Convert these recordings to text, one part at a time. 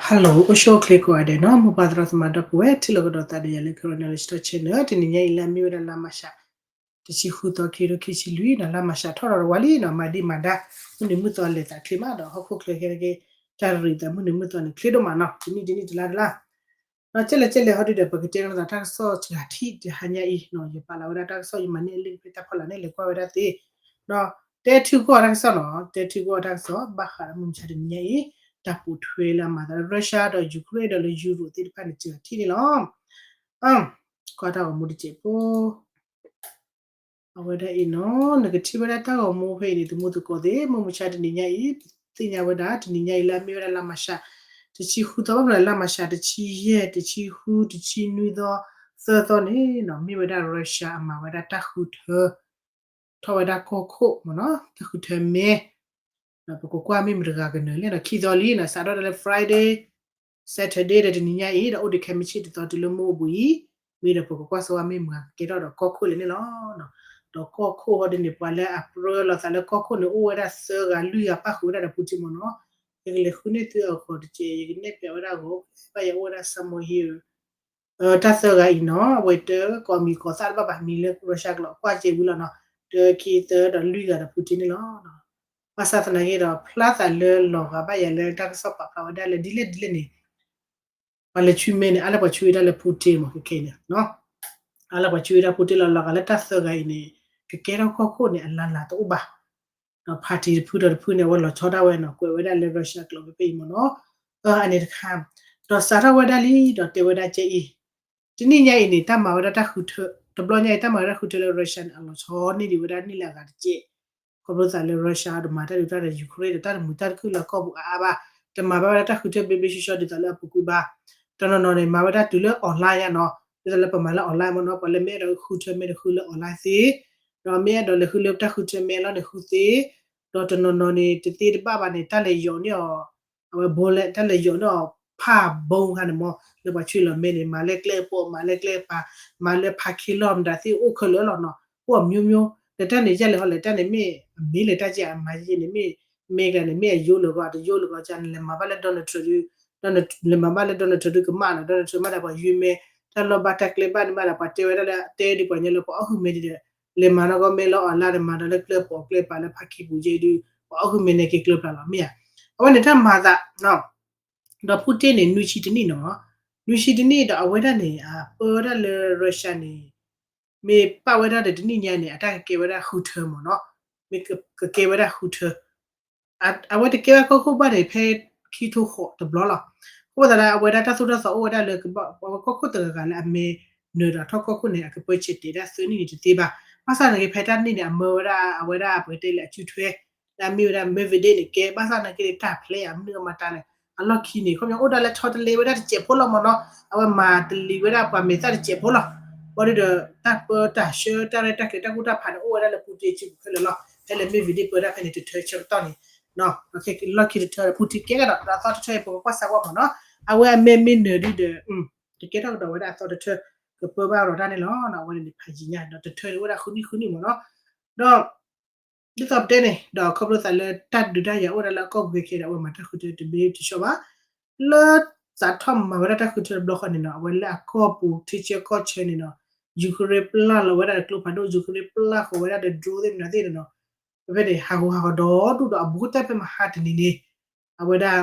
Hello အိၣ်ဆူၣ်အိၣ်ချ့ကိးဂၤဒဲးနီၤ, မိၢ်ပၢ်သရၣ်သမါဒီပုၢ်ဝဲၢ် ထံၣ်လိာ်ကဒီးသးဒီးယၤလၢ Karen Knowledge Talk Channel တနံၤညါအံၤလၢအမ့ၢ်ဝဲဒၣ်လါမၤရှး တဆံဃုသီ ခံကထိခံဆံလွံၢ်နီၤ, လါမၤရှးထီၣ်ဒီးတဝါလံနီၤ, မၤဒံးမၤဒါ မုၢ်နံၤမုၢ်သီလဲၤသးချ့မးဒီး ဟီၣ်ခိၣ်ချၢခဲက့ၤ တၢ်ရ့သးမုၢ်နံၤမုၢ်သီန့ၣ် ချ့ဒိၣ်မးနီၤ, တနံၣ်တနံၣ်တလါတလါ ဒီးကဲလဲၣ်ကဲလဲၣ်ဟီဒုဒီး ပကတဲလိာ်သးတၢ်ကစီၣ်စှၤထံၣ်တဟါညါအံၤနီၤ, ယပာ်လီၤဝဲဒၣ်တၢ်ကစီၣ် ယမၤန့ၢ်အလံာ်ကဖဲတၢ်ဖီလာ်န့ၣ် လဲၤကွၢ်ဝဲဒၣ်သ့, ဒီးတဲထုကီၢ်တၢ်ကစီၣ်နီၤ, တဲထုကီၢ်တၢ်ကစီၣ် ဘၣ်ဃးဒီးမုၢ်မဆါတနံၤညါအံၤ တၢ်ပိာ်ထွဲလၢအမၤသးလၢ Russia ဒီး Ukraine ဒီးလၢ Europe သ့ၣ်တဖၣ်န့ၣ် စှၤထံၣ်န့ၣ်လီၤ. ကွၢ်တၢ်ဂီၤမူတစဲးဖိ အဝဲဒၣ်အံၤနီၤ, နကထံၣ်ဝဲဒၣ်တၢ်ဂီၤမူဖဲအံၤန့ၣ် သမူသကိးသ့ၣ်, မုၢ်မဆါတနံၤညါအံၤ ပသ့ၣ်ညါဝဲဒၣ် တနံၤညါအံၤလၢအမ့ၢ်ဝဲဒၣ်လါမၤရှး တဆံဃုသီ ဘၣ်မနုၤလါမၤရှး တဆံယဲၢ် တဆံဃု တဆံနွံသီ သၢသီန့ၣ်နီၤ, မ့ၢ်ဝဲဒၣ် Russia အမၤဝဲဒၣ်တၢ်ဃုထၢ ထီၣ်ဝဲဒၣ်ကီၢ်ခိၣ်မ့ၢ်နီၤ, တၢ်ဃုထၢမဲ ဒီးပကကွၢ်မ့ၢ်မတဂၤကနၢၤလဲၣ်နီၤ, ခံသီလံနီၤ, စးထီၣ်ဒၣ်လၢ Friday Saturday ဒီးတနံၤညါအံၤ ဒီးအိၣ်ဒံးခဲမုၢ်ဆ့ၣ်တသီတုၤလၢမုၢ်အိၣ်ဘှံးအံၤ, မ့ၢ်ဒီးပကကွၢ်စ့ၢ်ဝဲမ့ၢ်မတၤကကဲထီၣ်ဒီးကီၢ်ခိၣ်လဲၣ်န့ၣ်လီၤ. ဒီးကီၢ်ခိၣ်ဟီဒ်န့ၣ် ပှၤလၢအပြၢလိာ်သးလၢကီၢ်ခိၣ်န့ၣ် အိၣ်ဝဲဒၣ်သၢဂၤလွံၢ်ဂၤပၣ်ဃုာ်ဝဲဒၣ်ဒီး Putin မ့ၢ်နီၤ, ယကလဲၤဃုန့ၢ်သုအဂီၤတက့ၢ်, ယကနဲၣ်ဖျါဝဲဒၣ်အဂီၤ ဘၣ်ယၤအိၣ်ဝဲဒၣ် Samoy Hill တၢ်သၢဂၤအံၤနီၤ, အဝဲတကိးမံၤကိးသၣ်တဘၣ်ဘၣ်, မံၤလၢ Russia ကလီၤကွၢ်စ့ဝံၤလီၤနီၤ, တၢ ခံ သၢ ဒီးလွံၢ်ဂၤဒီး Putin န့ၣ်လီၤ. ဘၣ်ဆၣ်သနာ်က့ဒီး ဖျါသးလၢလီၤဂာ်ဘၣ်ယၤလၢတၢ်ကစီၣ်ပာ်ဖျါဝဲဒၣ်လၢဒ်လဲၣ်ဒ်လဲၣ်န့ၣ် ပှၤလဲၤဆူမဲန့ၣ် အါလၢပှၤဆူဝဲဒၣ်လၢ Putin မ့ၢ်ခဲခဲအံၤန့ၣ်, အါလၢပှၤဆူဝဲဒၣ် Putin လီၤ, လီၤဂာ်လၢတၢ်သၢဂၤအံၤန့ၣ် ကကဲထီၣ်ကီၢ်ခိၣ်န့ၣ် အလၢ်လၢ်တအိၣ်ဘၣ်. ဒီး party တဖုဒီးတဖုန့ၣ် အဝဲလီၤဆီဒၣ်ဝဲနီၤ, ကွဲးဝဲဒၣ်လၢ Russia ကျိာ်ဖဲဖဲအံၤမ့ၢ်နီၤ, အန့ၣ်တခါ, ဒီးစးထီၣ်ဝဲဒၣ်လံ ဒီးတဲဝဲဒၣ်ကဲအံၤ, တနံၣ်ညါအံၤန့ၣ် တၢ်မၤဝဲဒၣ်တၢ်ဃုထၢ, တဘျီညါအံၤ တၢ်မၤဝဲဒၣ်ဃုထၢလၢ Russia န့ၣ် အလီၤဆီန့ၢ်ဒံးဝဲဒၣ်န့ၢ်လၢအဂၤတကဲး, ခီဖျိသးလၢ Russia တမၤတၢ်ဒုးတၢ်ဒီး Ukraine ဒီးတၢ်တမုာ်တၢ်တခုၣ်လၢအကီၢ်ပူၤအါအါဘၣ်, တမၤဘၣ်ဝဲဒၣ်တၢ်ဃုထၢဘျ့ဘျ့ဆှီဆှီဒ်သိးလၢအပူၤကွံာ်ဘၣ်, တနီၤနီၤန့ၣ် မၤဝဲဒၣ်တုၤလၢ online ညါနီၤ, ဒ်သိးလၢပမၤလၢ online မ့ၢ်နီၤ, ပှၤလၢမ့ၢ်အဲၣ်ဒိးဃုထၢမ့ၢ်တဃုလၢ online သ့, ဒီးမ့ၢ်အဲၣ်ဒိးလဲၤဃုလၢတၢ်ဃုထၢမ့ၢ်အလီၢ်န့ၣ်ဃုသ့, ဒီးတနီၤနီၤန့ၣ် တသ့တဘၣ်ဘၣ်န့ၣ် တၢ်လဲၤယီၤန့ၢ်အီၤ အဝဲ bullet တၢ်လဲၤယီၤန့ၢ်အီၤ ဖးဘိခါန့ၣ်မ့ၢ် လၢပှၤဆှၢလီၤမဲန့ၣ် မၤလၢကျဲအပီး မၤလၢကျဲအပၤ မၤလၢဖးခ့လီၢ်မတၤသ့ၣ်အိၣ်ခဲလၢာ်လီၤနီၤ, အိၣ်အမျိုးမျိုး, ဒီးတၢ်န့ၣ်ယဲၢ်လဲၤဟီလဲၤတၢ်န့ၣ်မ့ၢ် အမ့ၢ်လဲၤတၢ်ကဲအမၤယဲန့ၣ်မ့ၢ် မ့ၢ်ကန့ၣ် မ့ၢ်အယိလၢာ်ဂီၢ် တယိလၢာ်ဂီၢ်ကန့ၣ် လဲၤမၤဘၣ်လၢ Donald Trump ဒုး, လဲၤမၤဘၣ်လၢ Donald Trump ဒုးကမၣ်နီၤ, Donald Trump မ့ၢ်ဒၣ်ပှၤယွံမဲ တၢ်လီၢ်ဘၣ်တၢ်ကျဲဘၣ်န့ၣ်မ့ၢ်ဒၣ် ပှၤတဲဝဲဒၣ်လၢတဲဒုးပှၤညီလၢပှၤအီၣ်ဟုၣ်မဲဒ်ဒီး လဲၤမၤနီၢ်ကီၢ်မဲလၢ online ဒီးမၤဒီးလၢကျဲအပီးကျဲအပၤလၢဖးခ့ပူၤကဲဒုး ပှၤအီၣ်ဟုၣ်မဲန့ၣ်က့ၤကျၢၤပျၢၤလီၤ မ့ၢ်ဧါ, အဝဲန့ၣ်တၢ်မၤသး ဒီး Putin န့ၣ် နွံဆံတနံၣ်နီၤ, နွံဆံတနံၣ်ဒီးအဝဲဒၣ်န့ၣ် အပၢဝဲဒၣ်လၢ Russia န့ၣ် မ့ၢ်ပာ်ဝဲဒၣ်ဒီးတနံၣ်ညါန့ၣ် အတၢ်ကကဲဝဲဒၣ်ဃုထၢမ့ၢ်နီၤ, မ့ၢ်ကကဲဝဲဒၣ်ဃုထၢ အဝဲတကဲဝဲကီၢ်ခိၣ်ဘၣ်န့ၣ် ဖဲခံထိဃီးတဘျီလီၤ. အဃိသတးဒီး အဝဲဒၣ်တၢ်သိၣ်တၢ်သီအိၣ်ဝဲဒၣ်လၢ ကဘၣ်ဝဲကီၢ်ခိၣ်တဂၤဂၤလၢအမ့ၢ်နၢၤဒီးထီၣ်ကီၢ်ခိၣ်န့ၣ် အကပၢဆဲးတဲာ်ဒၣ်သၢနံၣ်န့ၣ်တသ့ဘၣ်. ဘၣ်ဆၣ်သနာ်က့ ဖဲတၢ်တနံၣ်န့ၣ် အမၢဝဲဒၣ် အဝဲဒၣ်ပကတဲလၢအစုထွဲ လၢအမ့ၢ်ဝဲဒၣ် Medvedev န့ၣ် ကဲ ဘၣ်ဆၣ်သနာ်က့န့ၣ် တၢ်ဖျဲးအမနုၤအမတၤလဲၣ် အလီၢ်ခံန့ၣ် ခီပညီအိၣ်ဒၣ်လၢဆီတလဲဝဲဒၣ်တစဲးဖိလီၤမ့ၢ်နီၤ, အဝဲမၤတလံၤဝဲဒၣ်ပှၤမဲာ်သၣ်တစဲးဖိလီၤ. ဘၣ်ဒီး တၢ်ပၢတၢ်ဆှၢတၢ်ရဲၣ်တၢ်ကျဲၤတၢ်ကူၣ်တၢ်ဖးန့ၣ် အိၣ်ဝဲဒၣ်လၢ Putin စုပူၤခဲလၢာ်လီၤ. ဖဲလၢ Medvedev ပၢတၢ်ဖဲန့ၣ် တထၢဆၢကတီၢ်န့ၣ် လီၢ်ခံတထၢ Putin ကဲကဒီး ဒီးအသီတထၢအံၤ ပကကွၢ်စးကွၢ်မ့ၢ်နီၤ, အဝဲအမ့ၢ်မ့ၢ်နၢၤဒုဒီး တကဲထီၣ်ကဒီးဝဲဒၣ်အသီတထၢ ကပၢဘၣ်ရီၤတၢ်န့ၣ်လီၤ. အဝဲန့ၣ်ဖးယံၤညါ ဒီးတထၢန့ၣ်အိၣ်ဝဲဒၣ်ဃုနံၣ်ဃုနံၣ်မ့ၢ်နီၤ, ဒီး ဒ်သိးပတဲန့ၣ် ဒီးခီဖျိသးလၢတၢ်ဒုးတၢ်ယၤအိၣ်ဝဲဒၣ်လၢအကီၢ်ပူၤခဲခဲဒီး အဝဲမၤတၢ်ဃုထၢတဘျ့တဆှီဘၣ် လၢသးထီၣ်မၤဝဲဒၣ်တၢ်ဃုထၢတဘျီဃီန့ၣ်နီၤ, အဝဲလၢအကီၢ်ပူၤထံဆၢကီၢ်ဆၢန့ၣ်နီၤ, Ukraine ပျၢ်လီၤဝဲဒၣ်ဒီးကျိဖးဒိၣ်, Ukraine ပျၢ်ဃီၤဝဲဒၣ်ဒီး drone သ့ၣ်မနုၤသ့ၣ်န့ၣ်နီၤ, ဖဲန့ၣ် ဟးဂူာ်ဟးဂီၤဒီဒူၣ်ဒီးအဘူးကတၢၢ်ဖဲမဟါတနံၤန့ၣ် အဝဲဒၣ်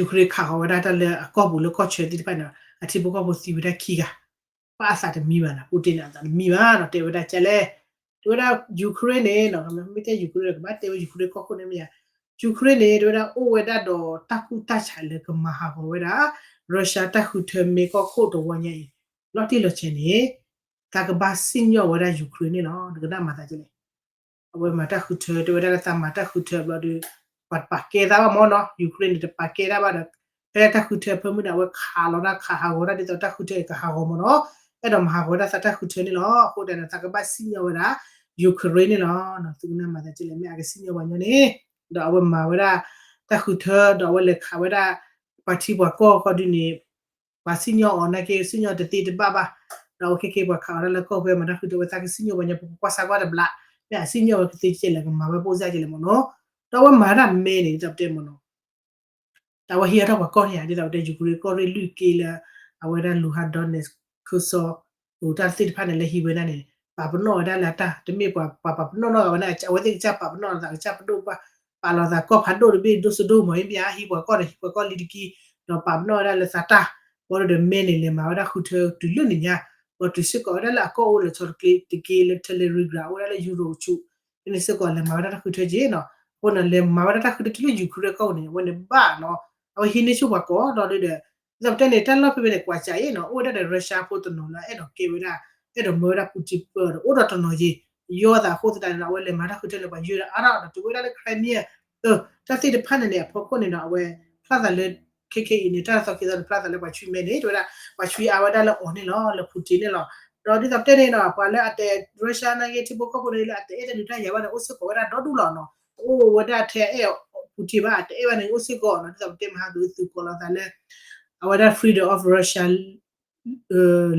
Ukraine ခးဃီၤဝဲဒၣ်တၢ်လၢအကီၢ်ပူၤလၢကီၢ်ဆၢသ့ၣ်တဖၣ်န့ၣ် အထံဖိကီၢ်ဖိသံဝဲဒၣ်ခံဂၤ, ဘၣ်အသးတမံဘၣ်နီၤ, Putin န့ၣ် အသးတမံဘၣ်နီၤ, တဲဝဲဒၣ်ကလဲၣ်, တဲဝဲဒၣ် Ukraine န့ၣ်နီၤ, မ့ၢ်တဲ Ukraine ကဘၣ်တဲဝဲ Ukraine ကီၢ်ခိၣ်န့ၣ်မ့ၢ်ဧါ, Ukraine န့ၣ် တဲဝဲဒၣ်အိၣ်ဝဲဒၣ်ဒီးတၢ်ကူၣ်တၢ်ဆးလၢကမၤဟးဂီၤဝဲဒၣ် Russia တၢ်ဃုထၢမ့ၢ်ကီၢ်ခိၣ်တဝီညါအံၤ လီၤတံၢ်လီၤဆဲးန့ၣ် သးကဘၣ်စံၣ်ညီၣ်ဝဲဒၣ် Ukraine န့ၣ်လီၤ. နကနၣ်မၤသးဒ်လဲၣ်. အဝဲမၤတၢ်ဃုထၢ တဲဝဲဒၣ်လၢသးမၤတၢ်ဃုထၢဘျီဒီး ပှၤတပာ်ကဲသးဘၣ်မ့ၢ်နီၤ, Ukraine န့ၣ် တပာ်ကဲတၢ်ဘၣ်ဒီး ဖဲတၢ်ဃုထၢဖၢမုၢ်န့ၣ် အဝဲခးလီၤတၢ်ခးဟးဂီၤတၢ်ဒ်သိးတၢ်ဃုထၢအံၤကဟးဂီၤမ့ၢ်နီၤ, အဲၣ်ဒိးမၤဟးဂီၤဝဲဒၣ်သးတၢ်ဃုထၢန့ၣ်လီၤ. အဃိဒၣ်န့ၣ် သးကဘၣ်စံၣ်ညီၣ်ဝဲဒၣ် Ukraine န့ၣ်လီၤ. သုကနၣ်မၤသးဒ်လဲၣ် မ့ၢ်အကစံၣ်ညီၣ်ပှၤညီန့ၣ်, ဒီးအဝဲမၤဝဲဒၣ် တၢ်ဃုထၢ ဒီးအဝဲလဲၤခးဝဲဒၣ် ပှၤထံပှၤကီၢ်ဃီဒုန့ၣ် ပှၤစံၣ်ညီၣ်အီၤနာ်က့ စံၣ်ညီၣ်တသ့တဘၣ်ဘၣ်, ဒီးအဝဲခဲက့ၤပှၤခးအီၤဒၣ်လၢကီၢ်ဖဲမၤတၢ်ဃုထၢဝဲ သးကစံၣ်ညီၣ်ပှၤညီ ပကကွၢ်စၢ်ကွၢ်တဘျး, မ့ၢ်အစံၣ်ညီၣ်ဝဲကသ့ကဲလဲၣ် ကမၤဝဲပိၢ်စၢ်ကဲလဲၣ်မ့ၢ်နီၤ, ဒီးအဝဲမၤဒၣ်မဲန့ၣ် ဒ်သိးပတဲမ့ၢ်နီၤ တၢ်ဝဲဟံးအါထီၣ်ပှၤကီၢ်န့ၣ်ဧါ ဒ်သိးပတဲ Ukraine ကီၢ်ရ့ၣ်လွံၢ်က့လၢ အဝဲဒၣ် Luhansk Donetsk ခၢၣ်စီၣ် တၢ်သ့ၣ်တဖၣ်န့ၣ် လၢဟံးဝဲဒၣ်န့ၣ် ပာ်ပနီၣ်ဝဲဒၣ်လၢအတၢ် တမ့ၢ်ပှၤပာ်ပနီၣ်နီၣ်ဂၤဝဲန့ၣ် အဝဲသ့ၣ်ကစၢ်ပာ်ပနီၣ်သးကစၢ်ပဒိၣ်ပှၢ် ပာ်လီၤသးကီၢ်ဖးဒိၣ်တဘ့ၣ်ဒိၣ်စိဒိၣ်မး မ့ၢ်ဧါ ဟံးပှၤကီၢ်ဒီးဟံးပှၤကီၢ်လံတက့ၢ် ဒီးပာ်ပနီၣ်ဝဲဒၣ်လၢသးတၢ် ဘၣ်ဒီးမဲန့ၣ် လဲၤမၤဝဲဒၣ်ဃုထၢတုၤလၢန့ၣ်ညါ ဒီးတုၤစ့ၢ်ကီးဝဲဒၣ်လၢအကီၢ်အိၣ်လီၤဆီတက့ၢ်လၢ Tallinn Riga အိၣ်ဝဲဒၣ်လၢ Euro ကဆူး ဖဲန့ၣ်စ့ၢ်ကီးလဲၤမၤဝဲဒၣ်တၢ်ဃုထၢက့ၤနီၤ အဃိန့ၣ် လဲၤမၤဝဲဒၣ်တၢ်ဃုထၢတုၤလၢ Ukraine အကီၢ်ပူၤန့ၣ် အဝဲန့ၣ်ဘၣ်နီၤ အဝဲဟံးန့ၢ်ဆူၣ်ပှၤကိးဒီးဒီး ဒ်သိးပတဲန့ၣ် တၢ်လီၢ်ဖဲဖဲန့ၣ် ကွၢ်စးအံၤနီၤ အိၣ်ဝဲဒၣ်ဒီး Russia ဖိတနီၤလၢအဲၣ်ဒိးကဲဝဲဒၣ် အဲၣ်ဒိးမၢဝဲဒၣ် Putin ပၢဒီး အိၣ်ဒီးတနီၤယံၤ ယီသးအဃိသတးန့ၣ်ဒီး အဝဲလဲၤမၤတၢ်ဃုထၢလၢပှၤယၢၢ်ဒီးအါထီၣ်ဒီး တုၤဝဲဒၣ်လၢ Crimea တၢ်သ့ၣ်တဖၣ်န့ၣ်န့ၣ် အဖီခိၣ်န့ၣ်ဒီး အဝဲဖျါသးလၢ ခဲခဲအံၤန့ၣ် တၢ်သီခံသီန့ၣ် ဖျါသးလၢပှၤဆွံမဲန့ၣ် တဲဝဲဒၣ် ပှၤဆွံအါဝဲဒၣ်လၢအီၤန့ၣ်လီၤ လၢ Putin န့ၣ်လီၤ. ဒီးဒ်သိးပတဲန့ၣ်ဒီး ပှၤလၢအတဲ Russia နာ်က့ ထံဖိကီၢ်ဖိန့ၣ်လၢအတအဲၣ်တၢ်ဒုးတၢ်ယၤဘၣ်န့ၣ် အိၣ်စ့ၢ်ကီးဝဲဒၣ်ဒီဒူၣ်လီၤနီၤ တအိၣ်ဝဲဒၣ်ထဲအအဲၣ် Putin ဘၣ် တအဲၣ်ဘၣ်န့ၣ် အိၣ်စ့ၢ်ကီးနီၤ ဒ်သိးပတဲမဟါကသုးကိးလီၤသးလၢ အဝဲဒၣ် Freedom of Russia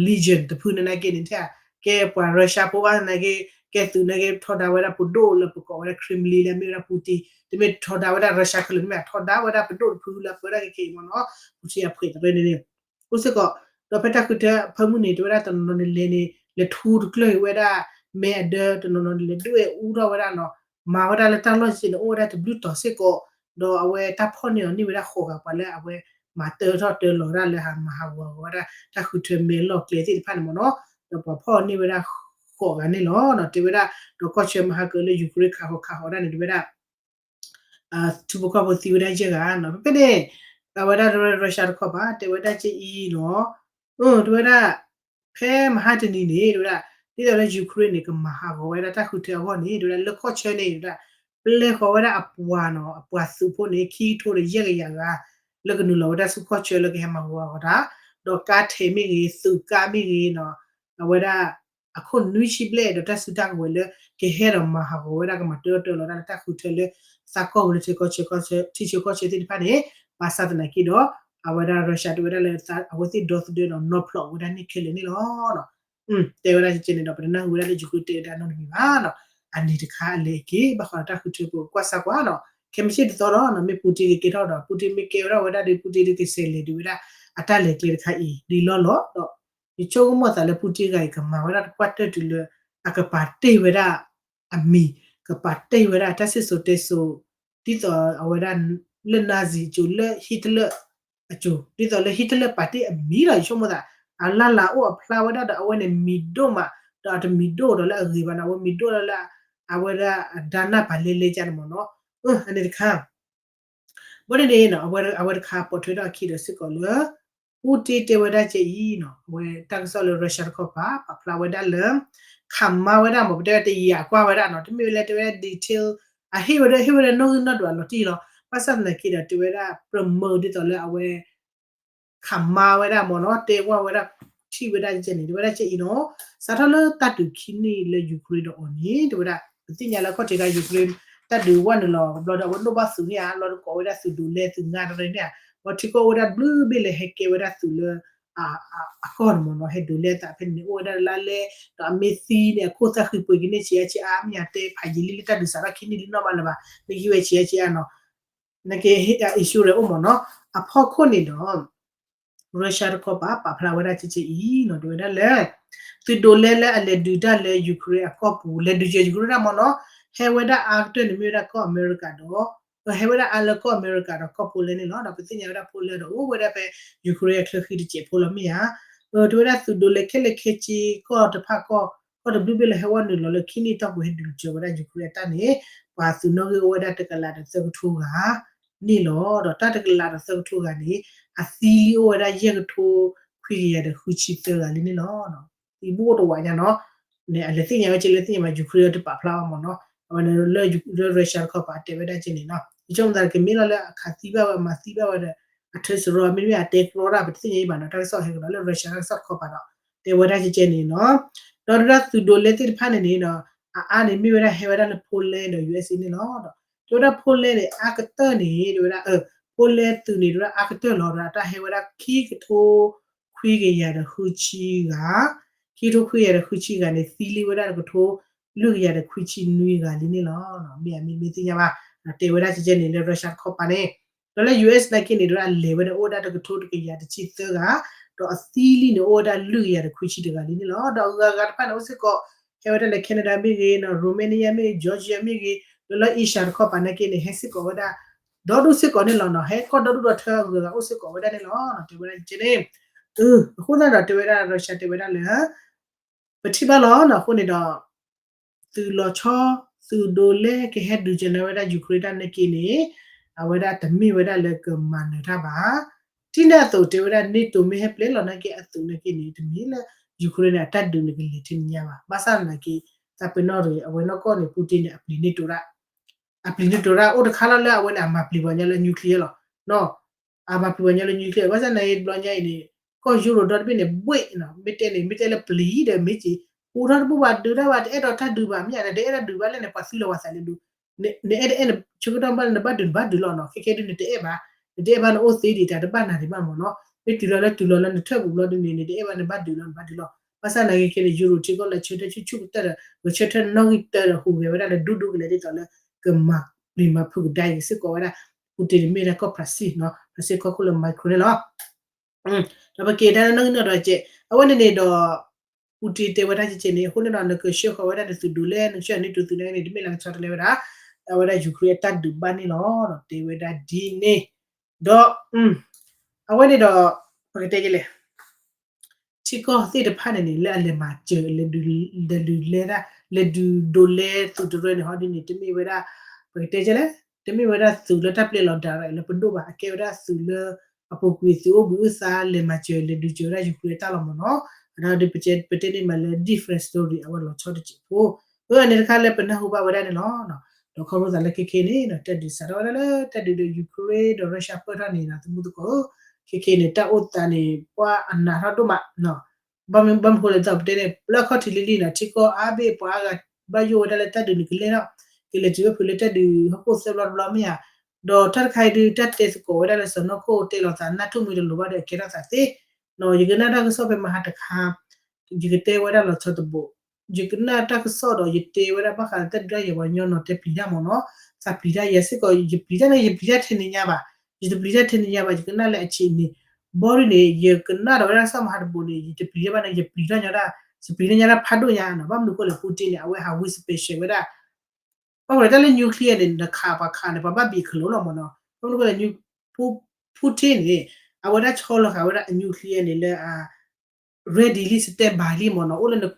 Legion တဖုန့ၣ်နာ်က့န့ၣ် ထဲကဲပှၤ Russia ဖိဘၣ်နာ်က့ ကဲသုးနာ်က့ ထီဒါဝဲဒၣ် ပဒိၣ်လၢပကိးဝဲဒၣ် Kremlin လၢမ့ၢ်ဝဲဒၣ် Putin တမ့ၢ်ထီဒါဝဲဒၣ် Russia ခဲလၢာ် မ့ၢ်ထီဒါဝဲဒၣ်ပဒိၣ်တဖုလၢပၢဝဲဒၣ်ခဲခဲအံၤမ့ၢ်နီၤ Putin အဖှဲးတရၢန့ၣ်န့ၣ် အိၣ်စ့ၢ်ကီး ဒီးဖဲတၢ်ဃုထၢဖၢမုၢ်န့ၣ် တဲဝဲဒၣ်တနီၤနီၤန့ၣ်လဲၤန့ၣ် လဲၤထူတကျၢၢ်ဝဲဒၣ် မဲအဒၢ တနီၤနီၤန့ၣ် လဲၤဒွဲၣ်အူထီၣ်ဝဲဒၣ်နီၤ မၤဝဲဒၣ်လၢတၢ်လီၢ်စ့န့ၣ် အိၣ်ဝဲဒၣ်တဘျုးတီၤစ့ၢ်ကီး ဒီးအဝဲတၢ်ဖီၣ်န့ၢ်အီၤန့ၢ်ဝဲဒၣ်ဃိးဂၤ ပှၤလၢအဝဲမၤတၢထီၣ်တၢလီၤဒၣ်လၢဟးမၤဟးဂီၤဝဲဒၣ် တၢ်ဃုထၢမဲလီၢ်ကျဲသ့ၣ်တဖၣ်န့ၣ်မ့ၢ်နီၤ ဒီးပှၤဖီၣ်န့ၢ်ဝဲဒၣ်ဃိးဂၤန့ၣ်လီၤ. တဲဝဲဒၣ် ဒီးကီၢ်ဆၢမဟါကလၢ Ukraine ခးဃီၤခးဃီၤဒၣ်န့ၣ် တဲဝဲဒၣ် ထံဖိကီၢ်ဖိသံဝဲဒၣ်ယဲၢ်ဂၤနီၤ ဖဲဖဲန့ၣ် အဝဲဒၣ် Russia တခီပၤ တဲဝဲဒၣ်က့အံၤနီၤ တဲဝဲဒၣ် ဖဲမဟါတနံၤန့ၣ် တဲဝဲဒၣ် ဒ်သိးလၢ Ukraine န့ၣ် ကမၤဟးဂီၤဝဲဒၣ်တၢ်ဃုထၢအဂီၢ်န့ၣ် တဲဝဲဒၣ်လၢကီၢ်ဆၢန့ၣ် တဲဝဲဒၣ် ပျဲဃီၤဝဲဒၣ်အပှၤနီၤ အပှၤသုးဖိန့ၣ် ခံကထိဒီးယဲၢ်ကယၤဂၤ လၢကနုာ်လီၤဝဲဒၣ်ဆူကီၢ်ဆၢလၢကဟဲမၤဟးဂီၤတၢ် ဒီးကါထဲးမ့ၢ်ဂ့ၤ သုးကါမ့ၢ်ဂ့ၤနီၤ အဝဲဒၣ် အခိၣ်နွံဆံဘျဲၣ်ဒီးတၢ်စုတၢ်ကဝဲၤလၢ ကဟဲဒီးမၤဟးဂီၤဝဲဒၣ် ကမၤတၢထီၣ်တၢလီၤဒၣ်လၢတၢ်ဃုထၢလၢ သးကီၢ်ပူၤလၢထံဆၢကီၢ်ဆၢသ့ၣ်တဖၣ်န့ၣ် ဘၣ်ဆၣ်သနာ်က့ဒီး အဝဲဒၣ် Russia တဲဝဲဒၣ်လၢ အဝဲသ့ၣ်ဒီသဒၢဒီး နီၢ်ဖျိးဝဲဒၣ်န့ၢ်ခဲလၢာ်န့ၣ်လီၤ. တဲဝဲဒၣ်ကဲန့ၣ်ဒီး ပတနၢ်ဟူဝဲဒၣ်လၢ Ukraine တဲဝဲဒၣ်နီတမံၤဘၣ်နီၤ အန့ၣ်တခါအလဲၤက့ၤ ဘၣ်ဃးဒီးတၢ်ဃုထၢပူၤ ကွၢ်စၢ်ကွၢ်နီၤ ခဲမုၢ်ဆ့ၣ်တသီဒီး မ့ၢ် Putin ကကဲထီၣ်ဒီး Putin မ့ၢ်ကဲထီၣ်ဝဲဒၣ်ဒီး Putin ဒုးကစဲးလဲၤဒုးဝဲဒၣ် အတၢ်လဲၤကျဲတခါအံၤ ဒ်လီၢ်လီၤဒီး ယဆိကမိၣ်သးလၢ Putin တဂၤအံၤ ကမၤဝဲဒၣ်တကွၢ်တၢၢ်တုၤလၢ အကပာ်တ့ၢ်ဝဲဒၣ်အမံၤ ကပာ်တ့ၢ်ဝဲဒၣ်တၢ်စံၣ်စိၤတဲစိၤ ဒ်သိးအဝဲဒၣ်လၢ Nazi အစိၤ လၢ Hitler အစိၤ ဒ်သိးလၢ Hitler ပာ်တ့ၢ်အမံၤလီၤ ယဆိကမိၣ်သး အလၢ်လၢ်အိၣ်အဖျါဝဲဒၣ်ဒီး အဝဲန့ၣ်မံၤဒိၣ်မး ဒီးအတမံၤဒိၣ်ဒီးလၢအဂ့ၤဘၣ်နီၤ အဝဲမံၤဒိၣ်လၢ အဝဲဒၣ်အဒါနၢ်ပာ်လဲလဲကန့ၣ်မ့ၢ်နီၤ အန့ၣ်တခါ ဘၣ်န့ၣ်န့ၣ် အဝဲတခါပိာ်ထွဲထီၣ်အခံဒီးစ့ၢ်ကီးလၢ Putin တဲဝဲဒၣ်ကဲအံၤနီၤ အဝဲတၢ်ကစီၣ်လၢ Russia တခီပၤ ပာ်ဖျါဝဲဒၣ်လၢ ခးမါဝဲဒၣ်မ့ၢ် ပတဲဝဲတယာ်ကွၢ်ဝဲဒၣ်နီၤ တမ့ၢ်ဝဲလၢတဲဝဲဒၣ် detail အဟ့ၣ်ဝဲဒၣ် ဟ့ၣ်ဝဲဒၣ်နီၣ်ဂံၢ်နီၣ်ဒွးလီၤတံၢ်လီၤ ဘၣ်ဆၣ်သနာ်က့ဒီး တဲဝဲဒၣ် ပရမၢဒ်သိးလၢအဝဲ ခးမါဝဲဒၣ်မ့ၢ်နီၤ တဲဝဲဒၣ် ထံၣ်ဝဲဒၣ်ကဲန့ၣ် တဲဝဲဒၣ်ကဲအံၤနီၤ စးထီၣ်လၢတၢ်ဒုးခံနံၣ်လၢ Ukraine ဒီးအီၤန့ၣ် တဲဝဲဒၣ် ပသ့ၣ်ညါလၢခီၣ်ထံးခါ Ukraine တၢ်ဒုးဝဲနုာ်လီၤ ဘျီဒီးအဝဲဒိၣ်ဘၣ်သုးန့ၣ်ဧါ ဘျီဒီးကိးဝဲဒၣ်သုးဒိးလဲသုးငါတရၢန့ၣ်ဧါ ဘျီထံကီၢ်အိၣ်ဝဲဒၣ်ဘျုးဘ့ၣ်လၢဟဲကဲဝဲဒၣ်သုးလၢ အကီၢ်န့ၣ်မ့ၢ်နီၤ ဟဲဒိးလဲသးဖဲန့ၣ်န့ၣ် အိၣ်ဝဲဒၣ်လါလဲ ဒီးအမ့ၢ်သံန့ၣ် အခိၣ်သၣ်ဃံပှ့ၤက့ၤန့ၢ်ဆံးအါဆံးအါ မ့ၢ်ညါတဲဖးယံာ်လံလၢတၢ်ဒုးစးထီၣ်ခံနံၣ်လံနီၢ်မးလၢၤဘၣ် မ့ၢ်ဟံးဝဲဆံးအါဆံးအါနီၤ နက့ insurance အိၣ်မ့ၢ်နီၤ အဖီခိၣ်န့ၣ်ဒီး Russia တခီပၤ ပာ်ဖျါဝဲဒၣ်ကဲကဲအံၤနီၤ တဲဝဲဒၣ်လၢ သုးဒိးလဲလၢအလဲၤဒုးတၢ်လၢ Ukraine အကီၢ်ပူၤ လဲၤဒုးယဲ Ukraine ဒၣ်မ့ၢ်နီၤ ဟဲဝဲဒၣ်အါကတၢၢ်န့ၣ်မ့ၢ်ဝဲဒၣ်ကီၢ်အမဲရကၤဒီး ဟဲဝဲဒၣ်အါလၢကီၢ်အမဲရကၤဒီးကီၢ် Poland န့ၣ်လီၤ. ဒီးပသ့ၣ်ညါဝဲဒၣ် Poland ဒီးအိၣ်ဝဲဒၣ်ဖဲ Ukraine အချၢဃံတစဲးဖိလီၤမ့ၢ်ဧါ တဲဝဲဒၣ်သုးဒိးလဲခဲလၢာ်ခဲဆ့ကီၢ်တဖၣ်ကီၢ် ကီၢ်တဘျုးဘ့ၣ်လၢဟဲဝဲနုာ်လီၤလၢခံနံၣ်တီၢ်ပူၤဟဲဒုးကၠီၤဝဲဒၣ် Ukraine အတၢ်န့ၣ် ပှၤသုးနီၣ်ဂံၢ်အိၣ်ဝဲဒၣ်တကလးဒီးသၢကထိဂၤန့ၣ်လီၤ. ဒီးတၢ်တကလးဒီးသၢကထိဂၤန့ၣ် အသံလံအိၣ်ဝဲဒၣ်ယဲၢ်ကထိခွံကယၤဒီးဃုဆံသၢဂၤလံန့ၣ်လီၤ. သံဘူးတဝးညါနီၤ န့ၣ် အလဲၤသ့ၣ်ညါဝဲကဲလၢသ့ၣ်ညါမး Ukraine တပာ်ဖျါဘၣ်မ့ၢ်နီၤ အဝဲန့ၣ်လၢ Russia တခီပၤတဲဝဲဒၣ်ကဲန့ၣ်နီၤ ယဆိကမိၣ်သးကမ့ၢ်လီၤလၢအခးသံဘၣ်ဝဲ မၤသံဘၣ်ဝဲဒီး အထၢစရီမ့တမ့ၢ်အတဲကြီတၢ် ပတသ့ၣ်ညါအံၤဘၣ်နီၤ တၢ်ကစီၣ်ဟဲကဒီးလၢ Russia တၢ်ကစီၣ်တခီပၤဒီး တဲဝဲဒၣ်ကဲကဲန့ၣ်နီၤ ဒီးဒၣ်သုးဒိးလဲသ့ၣ်တဖၣ်န့ၣ်န့ၣ်ဒီး အအါန့ၣ်မ့ၢ်ဝဲဒၣ်ဟဲဝဲဒၣ်လၢ Poland ဒီး USA န့ၣ်လီၤ. ဒီးတဲဝဲဒၣ် Poland န့ၣ် အါကတၢၢ်န့ၣ် တဲဝဲဒၣ် Poland သုးန့ၣ် တဲဝဲဒၣ်အါကတၢၢ်လီၤ ဒီးတၢ်ဟဲဝဲဒၣ်ခံကထိခွံကယၤဒီးဃုဆံဂၤ ခံကထိခွံကယၤဒီးဃုဆံဂၤန့ၣ် သံလံဝဲဒၣ်တကထိလွံၢ်ကယၤဒီးခွံဆံနွံဂၤလံန့ၣ်လီၤ. မ့ၢ်အမ့ၢ်မ့ၢ်သ့ၣ်ညါဘၣ် တဲဝဲဒၣ်ကဲကဲန့ၣ်လၢ Russia တခီပၤန့ၣ် ဒီးလၢ ယူၢ်အ့ၣ် နာ်က့န့ၣ် ဒ်အလဲၤဝဲဒၣ်အိၣ်ဝဲဒၣ်တကထိတကယၤတဆံသၢဂၤ, ဒီးအသံလံန့ၣ် အိၣ်ဝဲဒၣ်လွံၢ်ကယၤတခွံဆံတဂၤလံန့ၣ်လီၤ. ဒီးအဂၤဂၤတဖၣ်န့ၣ်အိၣ်စ့ၢ်ကီး ဟဲဝဲဒၣ်လၢ Canada မ့ၢ်ဂ့ၤ, Romania မ့ၢ်ဂ့ၤ, Georgia မ့ၢ်ဂ့ၤ, လၢလၢ Asia တခီပၤနာ်က့န့ၣ် ဟဲစ့ၢ်ကီးဝဲဒၣ် ဒီဒူၣ်စ့ၢ်ကီးန့ၣ်လီၤနီၤ. ဟဲကီၢ်ဒီဒူၣ်ဒီထၢအဂၤဂၤအိၣ်စ့ၢ်ကီးဝဲဒၣ်န့ၣ်လီၤ. တဲဝဲဒၣ်ကဲန့ၣ် အဃိသတးဒီးတဲဝဲဒၣ် Russia တဲဝဲဒၣ်လၢ ပထံၣ်ဘၣ်လီၤနီၤ. အဃိန့ၣ်ဒီး သုးလီၤဆီ သုးဒိးလဲကဟဲဒုးကနၣ်ဝဲဒၣ် Ukraine တၢ်နာ်က့န့ၣ် အဝဲဒၣ်တမ့ၢ်ဝဲဒၣ်လၢကမၤနၢၤတၢ်ဘၣ်. ဒ်န့ၣ်အသိးတဲဝဲဒၣ် NATO မ့ၢ်ဟဲပျဲလီၤနာ်က့အသုးနာ်က့န့ၣ် တမ့ၢ်လၢ Ukraine န့ၣ် အတၢ်ဒုးန့ၣ်ကလဲၤထဲန့ၣ်ညါဘၣ်. ဘၣ်ဆၣ်သနာ်က့ သးပ့ၤနီၣ်တဂ့ၤ အဝဲနီၢ်ကီၢ်န့ၣ် Putin န့ၣ် အပျံၤ NATO ဒၣ် အပျံၤ NATO ဒၣ်အိၣ်တခါလီၤလၢအဝဲန့ၣ် အမၤပျံၤပှၤညီလၢ nuclear လီၤ. နီၤ အမၤပျံၤပှၤညီလၢ nuclear ဘၣ်ဆၣ်သနာ်က့တဘျီညါအံၤန့ၣ် ကီၢ်ယူရိၤဒီတဘ့ၣ်န့ၣ် ဘှ့ၣ်နီၤ မ့ၢ်တဲန့ၣ် မ့ၢ်တဲလၢပျံၤဒီးမ့ၢ်က့ၤ ဟူထီၣ်တဘူၣ်ဘၣ်ဒုးတၢ်ဘၣ် တအဲၣ်ဒိးတၢ်ဒုးဘၣ် မ့ၢ်ဧါ နတအဲၣ်တၢ်ဒုးဘၣ်လဲၣ်န့ၣ် ပှၤသံလီၤပှၤသးလၢဒုး နအဲၣ်တအဲၣ် ဆၢကတီၢ်ဘၣ်လၢနဘၣ်ဒုးနဘၣ်ဒုးလီၤနီၤ ခဲခဲဒုးနတအဲၣ်ဘၣ် နတအဲၣ်ဘၣ်နအိၣ်သ့ဒံးတၢ်တဘၣ်နၤဒံးဘၣ်မ့ၢ်နီၤ မ့ၢ်တုၤလီၤလၢတုၤလီၤလၢနထၢၣ်ပူၤဘျီဒုးန့ၣ် နတအဲၣ်ဘၣ်နဘၣ်ဒုးလီၤနဘၣ်ဒုးလီၤ ဘၣ်ဆၣ်သနာ်က့ခဲန့ၣ် ယူရိၤထံကီၢ်လၢဆၢထၢၣ်ဆူၣ်ဆူၣ်ကတၢၢ်ဒီး ဂဲၤဆၢထၢၣ်နီၣ်ဂံၢ်တၢဒီးဟူးဂဲၤဝဲဒၣ်လၢဒူဒူကလဲာ်ဒ်သိးလၢ ကမၤပျံၤမၤဖုးကဒါက့ၤစ့ၢ်ကီးဝဲဒၣ် Putin န့ၣ်မ့ၢ်ဝဲဒၣ်ကီၢ် France နီၤ France ကီၢ်ခိၣ်လၢ Macron န့ၣ်လီၤ ဒီးပက့ၤတၢ်နီၣ်ဂံၢ်နီၣ်ဒွးကဲး အဝဲန့ၣ်န့ၣ်ဒီး Putin တဲဝဲဒၣ်ကဲးန့ၣ် အဃိန့ၣ်ဒီး နကဆှၢဃီၤဝဲဒၣ်နသုးဒိးလဲ နကဆှၢန့ၢ်သုးဒိးလဲန့ၣ် တမ့ၢ်လၢကဆီတလဲဝဲဒၣ် အဝဲဒၣ် Ukraine အတၢ်ဒုးဘၣ်န့ၣ်လီၤ တဲဝဲဒၣ်ဒ်န့ၣ် ဒီး အဝဲန့ၣ်ဒီး ပကတဲကလဲၣ် ထံကီၢ်သ့ၣ်တဖၣ်န့ၣ်န့ၣ် လၢအလဲၤမၤစၢၤ လဲၤဒုးလဲဒၣ် လဲၤဒုးဒိးလဲသုးတရၢန့ၣ် ဟီဒ်န့ၣ် တမ့ၢ်ဝဲဒၣ် ပကတဲကလဲၣ် တမ့ၢ်ဝဲဒၣ်သုးလၢတၢ်ပျဲလီၤဒၣ်ရၣ်လၢပဒိၣ်ဘၣ် အကဲဝဲဒၣ်သုးလၢ အပူၤကွံာ်သုးအိၣ်ဘှံးအိၣ်သါ လဲၤမၤစၢၤ လဲၤဒုးစၢၤဝဲဒၣ် Ukraine အတၢ်လီၤမ့ၢ်နီၤ အဒီးပတဲန့ၢ်မးလၢ different story အဝဲလီၤဆီတစဲးဖိ အန့ၣ်တခါလၢပနၢ်ဟူဘၣ်ဝဲဒၣ်န့ၣ်လီၤ ဒီးခီဖျိသးလၢခဲခဲန့ၣ် တၢ်ဒုးစးထီၣ်ဝဲဒၣ်လၢ တၢ်ဒုးဒီး Ukraine ဒီး Russia ပၢၢ်ထီၣ်န့ၣ် သမူသကိး ခဲခဲန့ၣ် တၢ်အိၣ်သးန့ၣ် ပှၤအနးထီၣ်ဒိၣ်မး ဘၣ်မနုၤဃိလဲၣ် ဒ်သိးပတဲန့ၣ် လၢအခီၣ်ထံးလံလံနီၤ ထံကီၢ်အါဘ့ၣ်ပှၤအါဂၤ ဘၣ်ယိၣ်ဝဲဒၣ်လၢတၢ်ဒုးန့ၣ်ကလဲၤထီၣ် ကလဲၤတုၤဝဲဖုးလၢတၢ်ဒုးဟီၣ်ခိၣ်သၢဘျီတဘျီမ့ၢ်ဧါ ဒီးတၢ်တခါအံၤဒုး တၢ်တဲသကိးဝဲဒၣ်လၢစီၤနီၢ်ခိၣ်တဲလီၤသး နၢ်ထူၣ်မ့ၢ်တလိၤဘၣ်ဒီး အကဲထီၣ်သးသ့ ယကနၣ်တၢ်ကစီၣ်ဖဲမဟါတခါ ယကတဲဝဲဒၣ်လီၤဆီတဘိး ယကနၣ်တၢ်ကစီၣ်ဒီး ယတဲဝဲဒၣ်ဘၣ်ဃးလၢတၢ်ဒုးတၢ်ယၤပှၤကညီနီၤ တဲပျံၤတၢ်မ့ၢ်နီၤ သးပျံၤတၢ်ယၤစ့ၢ်ကီး ယပျံၤတၢ်န့ၣ် ယပျံၤတၢ်ထဲန့ၣ်ညါဘၣ် ယတပျံၤတၢ်ထဲန့ၣ်ညါဘၣ် ယကနၣ်လၢအဆံးန့ၣ် ဘီဒ်န့ၣ် ယကနၣ်ဒီးဝဲဒၣ်ကစီၣ်မဟါတဘိးန့ၣ် ယတပျံၤတၢ်ဘၣ်န့ၣ် ယပျံၤတၢ်ညီဒၣ် ယပျံၤတၢ်ညီဒၣ်ဖးဒိၣ်ညါနီၤ ဘၣ်မနုၤဃိလဲၣ် Putin န့ၣ် အဝဲဟးဝံ special ဝဲဒၣ် ဘၣ်ဃိဒီးတၢ်လၢ nuclear န့ၣ် နခးပှၤခးန့ၣ် ပှၤဘၣ်ဘံးခလိာ်လီၤမ့ၢ်နီၤ ဘၣ်မနုၤဃိလဲၣ် Putin န့ၣ် အဝဲဒၣ်ဆီလီၤဃာ်ဝဲဒၣ်အ nuclear န့ၣ်လၢအ ready လံ standby လံမ့ၢ်နီၤ အိၣ်လၢ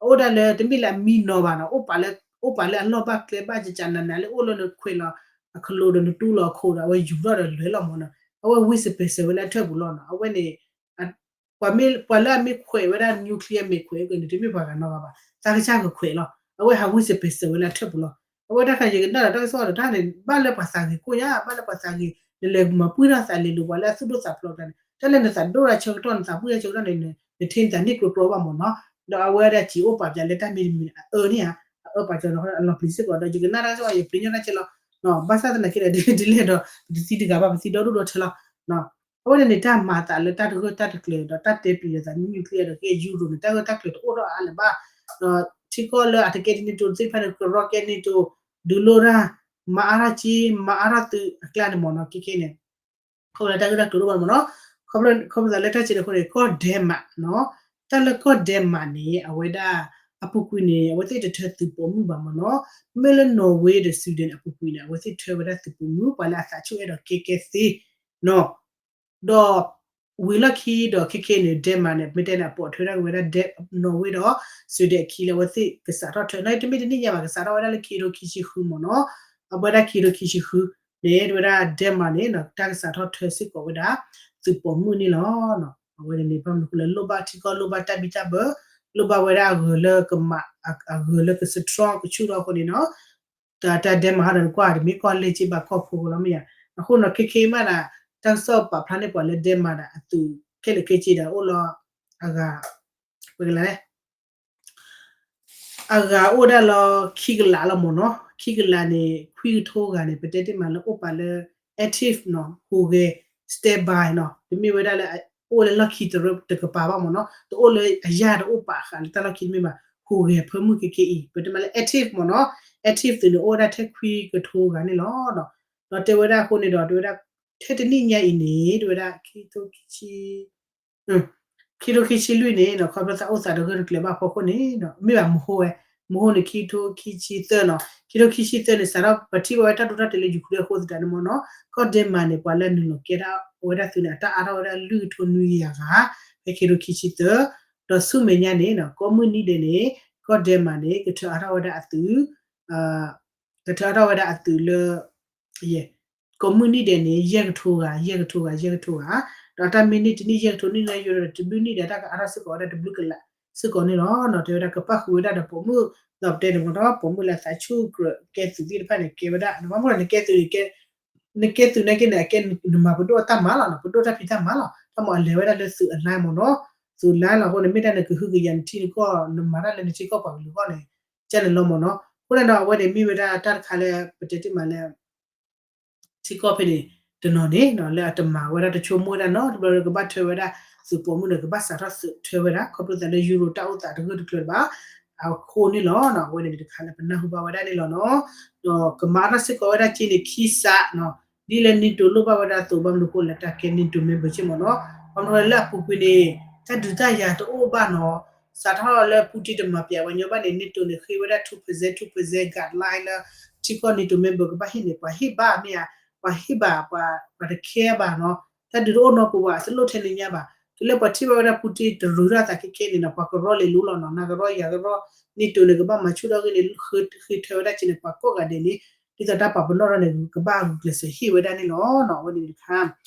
အအိၣ်ဒၣ်လၢတမ့ၢ်လၢအမံနီၤဘၣ်နီၤ အိၣ်ပာ်လၢအလီၢ်ဘၣ်ကျဲဘၣ် ကကနၤနၤလၢအိၣ်လၢနခွဲးလီၤ အခလိာ်ဒီးနတူၢ်လီၤအခိၣ်ဒီး အဝဲယူၤထီၣ်ဒီးလဲၤလီၤမ့ၢ်နီၤ အဝဲဝံ special ဝဲလၢအထၢၣ်ပူၤလီၤနီၤ အဝဲန့ၣ် ပှၤမ့ၢ် ပှၤလၢအမ့ၢ်ခွဲးဝဲဒၣ် nuclear မ့ၢ်ခွဲးက့ၤန့ၣ် တမ့ၢ်ပှၤဂၤနီတဂၤဘၣ် သးကစၢ်ကခွဲးလီၤ အဝဲဟးဝံ special ဝဲလၢအထၢၣ်ပူၤလီၤ အဝဲတၢ်ခါယကနၣ်ဒီးတၢ်ကစီၣ်ဒီးတၢ်န့ၣ် ဘၣ်လၢပှၤသးဂ့ၤကိၣ်ညါ ဘၣ်လၢပှၤသးဂ့ၤ နလဲၤမၤပှံၢ်ထီၣ်သးလဲၤလိာ်ပှၤလၢအသူၣ်ဒိၣ်သးဖျိးတၢ်န့ၣ် တၢ်လၢနသးဒိၣ်တၢ်ဆၢကတီၢ် နသးပှံၢ်တၢ်ဆၢကတီၢ်န့ၣ် နထံၣ်နသးန့ၢ်ကျိကျိဘၣ်မ့ၢ်နီၤ ဒီးအဝဲဒၣ်စံးအိၣ်ပာ်ပၠးလၢတၢ်မံၤတမံၤန့ၣ် အအၢန့ၣ်ဧါ အအၢပာ်စၢၤနီၤ အလီၤပျံၤစ့ၢ်ကီးဒီး ယကနၣ်တၢ်ကစီၣ် ယပျံၤညီတၢ်ကဲလီၤ ဘၣ်ဆၣ်သနာ်က့ဒီး ဒ်လဲၣ်ဒီး ပတသံတဂၤဘၣ် ပသံဒီဒူၣ်ဒီထၢလီၤ အဝဲန့ၣ်န့ၣ် တၢ်မၤအသးလၢတၢ်တဂၢၢ်တၢ်တကျၢၤဒီး တၢ်တဲပျံၤအသး nuclear ဒီးကဲယူရိၤန့ၣ် တၢ်ဂၢၢ်တၢ်ကျၢၤတအိၣ်ထီၣ်အါလၢၤဘၣ် ဒီးထံကီၢ်လၢအတကဲတန့ၢ်တိ သ့ၣ်တဖၣ်န့ၣ် ကရီကဲန့ၢ်တိ ဒုးလိၣ်တၢ် မၤအါထီၣ်က့ မၤအါထီၣ်သုးအကျါန့ၣ်မ့ၢ်နီၤ ခဲခဲန့ၣ် ခီဖျိလၢတၢ်ဂၢၢ်တၢ်ကျၢၤတအိၣ်ဘၣ်မ့ၢ်နီၤ ခီဖျိသးလၢတၢ်စံးတခီန့ၣ် ကီၢ် Denmark နီၤ တၢ်လၢကီၢ် Denmark န့ၣ် အဝဲဒၣ် အပူၤကွံာ်န့ၣ် အဝဲသ့ၣ်တထၢသုးပိာ်မုၣ်ဘၣ်မ့ၢ်နီၤ မ့ၢ်လၢ Norway ဒီး Sweden အပူၤကွံာ်န့ၣ် အဝဲသ့ၣ်ထၢဝဲဒၣ်သုးပိာ်မုၣ် ပှၤလၢအသးဆူၣ်အဲၣ်ဒိးကဲကဲသ့နီၤ ဒီး ဝံၤလီၢ်ခံဒီးခဲခဲန့ၣ် Denmark န့ၣ် မ့ၢ်တဲန့ၣ် အပိာ်ထွဲဒၣ်က့ၤဝဲဒၣ် Norway ဒီး Sweden အခံလၢအဝဲသ့ၣ်ကစးထီၣ်ထၢ နာ်တမ့ၢ်တနံၣ်ညါဘၣ် ကစးထီၣ်ဝဲဒၣ်လၢခံကထိခံဆံဃုမ့ၢ်နီၤ အဝဲဒၣ်ခံကထိခံဆံဃုန့ၣ် ဝဲဒၣ် Denmark န့ၣ် တၢ်ကစးထီၣ်ထၢစ့ၢ်ကီးဝဲဒၣ် သုးပိာ်မုၣ်န့ၣ်လီၤ အဝဲန့ၣ်န့ၣ် ဘၣ်မနုၤဃိလဲၣ် လိၣ်ဘၣ်ထံကီၢ် လိၣ်ဘၣ်တၢ်ဘံၣ်တၢ်ဘၢ လိၣ်ဘၣ်ဝဲဒၣ်အဂၢၤလၢကမၤ အဂၢၤလၢက strong ကဆူၣ်ထီၣ်အဃိန့ၣ်နီၤ တၢ် တၢ် Denmark ဟီဒီးနကွၢ်တမ့ၢ်ကီၢ်လဲၢ်က့ဘၣ် ကီၢ်ဖိလီၤမ့ၢ်ဧါ အဃိနီၤ ခဲခဲမးဒၣ် တၢ်ကစီၣ်ပာ်ဖျါန့ၢ်ပှၤလၢ Denmark ဒၣ်အသုးခဲလၢာ်ခဲဆ့ဒီးအိၣ်လီၤ အဂၤ ပကလဲၣ် အဂၤအိၣ်ဒၣ်လီၤခံကလးလီၤမ့ၢ်နီၤ ခံကလးန့ၣ် ခွံကထိဂၤန့ၣ် ပတဲတ့ၢ်မးလၢအိၣ်ပာ်လၢ active နီၤ ဟူးဂဲၤ standby နီၤ တမ့ၢ်ဝဲဒၣ်လၢ အိၣ်လၢလီၢ်ခံတရၢတကပၤဘၣ်မ့ၢ်နီၤ တအိၣ်လၢအယၢ်တအိၣ်ပာ်ဃာ်လၢတၢ်လီၢ်ခံတမ့ၢ်ဘၣ် ဟူးဂဲၤဖၢမုၢ်ခဲခဲအံၤ ပတဲမးလၢ active မ့ၢ်နီၤ active သုးန့ၣ်အိၣ်ဝဲဒၣ်ထဲခွံကထိဂၤန့ၣ်လီၤ ဒီးတဲဝဲဒၣ်အဃိန့ၣ်ဒီး တဲဝဲဒၣ် ထဲတနံၣ်ညါအံၤန့ၣ် တဲဝဲဒၣ် ခံထိခံဆံ ခံထိခံဆံလွံၢ်န့ၣ်နီၤ ခီဖျိသးအိၣ်သးတဂၢၢ်တကျၢၤဘၣ်အဖီခိၣ်န့ၣ်နီၤ မ့ၢ်ဘၣ်မဟိဝဲ မဟိန့ၣ် ခံထိခံဆံသၢနီၤ ခံထိခံဆံသၢန့ၣ် စးထီၣ်ပထံၣ်ဘၣ်ဝဲတၢ်ဒိတၢ်တဲာ်လၢ Ukraine အဃိသတးန့ၣ်မ့ၢ်နီၤ ကီၢ် Denmark န့ၣ် ပှၤလၢနုာ်လီၤကဲဒၣ်ဝဲဒၣ်သုးန့ၣ် အတၢ်အါထီၣ်ဝဲဒၣ်လွံၢ်ကထိနွံကယၤဂၤ ဖဲခံထိခံဆံသၢ ဒီးဆူမဲာ်ညါန့ၣ်နီၤ ကိးမုၢ်နံၤဒဲးန့ၣ် ကီၢ် Denmark န့ၣ် ကထၢအါထီၣ်ဝဲဒၣ်အသုး ကထၢအါထီၣ်ဝဲဒၣ်အသုးလၢ ယဲၢ် ကိးမုၢ်နံၤဒဲးန့ၣ် ယဲၢ်ကထိဂၤ ယဲၢ်ကထိဂၤ ယဲၢ်ကထိဂၤ ဒီးတၢ်မ့ၢ်န့ၢ်တနံၣ်ယဲၢ်ကထိနံၣ်လၢယိၤဒီးတဘျုးနံၣ်ဒီး တၢ်ကအါထီၣ်စ့ၢ်ကီးဝဲဒၣ်တဘျုးကလးစ့ၢ်ကီးန့ၣ်လီၤ. တဲဝဲဒၣ်ကပၣ်ဃုာ်ဝဲဒၣ်ဒီးပိာ်မုၣ် ဒီးပတဲန့ၣ်မ့ၢ်နီၤ ပိာ်မုၣ်လၢသးဆူၣ်ကြၢးကဲသုးသ့ၣ်တဖၣ်န့ၣ် ကဲဝဲဒၣ် နဘၣ်မ့ၢ်ဒီးနကဲသုးန့ၣ် နကဲသုးနာ်က့န့ၣ် အကဲနမၤပဒိၣ်အတၢ်မၤလီၤနီၤ ပဒိၣ်တၢ်ဖံးတၢ်မၤလီၤ တၢ်မၤအလဲၤဝဲဒၣ်လၢသုးအလါမ့ၢ်နီၤ သုးလါလီၤအဃိန့ၣ် မ့ၢ်တၢ်နကဟုကယာ်နထံနကီၢ် နမၤတၢ်လၢနထံကီၢ်ပှၤကလုာ်အဂီၢ်န့ၣ် ကန့ၣ်လီၤမ့ၢ်နီၤ အဃိန့ၣ်ဒီးအဝဲန့ၣ်မ့ၢ်ဝဲဒၣ်တၢ်တခါလၢ ပတဲတ့ၢ်မးလၢ ထံကီၢ်ဖဲန့ၣ် တနီၤန့ၣ်နီၤ လၢအတမၤဝဲဒၣ်တဆိကမိၣ်ဝဲဒၣ်နီတဘျီလၢကဘၣ်ထၢဝဲဒၣ် သုးပိာ်မုၣ်န့ၣ် ကဘၣ်စးထီၣ်သုးထၢဝဲဒၣ် ခီဖျိသးလၢယူရိၤတၢ်အိၣ်သးတဂၢၢ်တကျၢၤဘၣ် အဃိန့ၣ်လီၤ. အဝဲန့ၣ်တခါလၢပနၢ်ဟူဘၣ်ဝဲဒၣ်န့ၣ်လီၤနီၤ ဒီးကမၤအါထီၣ်စ့ၢ်ကီးဝဲဒၣ်က့န့ၣ် ခံစးနီၤ ဒ်လၢ NATO လိၣ်ဘၣ်ဝဲဒၣ်အသိး ဘၣ်မနုၤဃိလဲၣ် တၢ်ကဲ NATO member က့မ့ၢ်နီၤ ဘၣ်မနုၤဃိလၢအပူၤကွံာ်န့ၣ် တၢ်ဒုးတၢ်ယၤတအိၣ်ဘၣ်နီၤ စးထီၣ်လၢ Putin တမၤပၠးပှၤညီဘၣ်န့ၣ် NATO န့ၣ် ဃ့ဝဲဒၣ် two percent two percent guideline လၢ ထံကီၢ် NATO member ကဘၣ်ဟ့ၣ်န့ၣ် ပှၤဟ့ၣ်ဘၣ်မ့ၢ်ဧါ ပှၤဟ့ၣ်ဘၣ် ပှၤတ care ဘၣ်နီၤ တၢ်ဒုးတအိၣ်နီတပူၤဘၣ် တလိၣ်ထဲန့ၣ်ညါဘၣ် တုၤလၢပှၤထံၣ်ဘၣ်ဝဲဒၣ် Putin တရူးထီၣ်အသးခဲခဲန့ၣ်နီၤ ပှၤကရီလဲၤလိၤလီၤနီၤ နကရီယၤကရီ NATO န့ၣ် ကဘၣ်မၤဆူၣ်ထီၣ်ဂ့ၢ်န့ၣ် ဃ့ထၢဝဲဒၣ်က့န့ၣ် ပှၤကိးဂၤဒဲးန့ၣ် ဒ်သိးတၢ်ပာ်ပနီၣ်ထီၣ်န့ၣ် ကဘၣ်ဂုာ်ကျဲးစၢးဟ့ၣ်ဝဲဒၣ်န့ၣ်လီၤနီၤ အဝဲန့ၣ်တခါ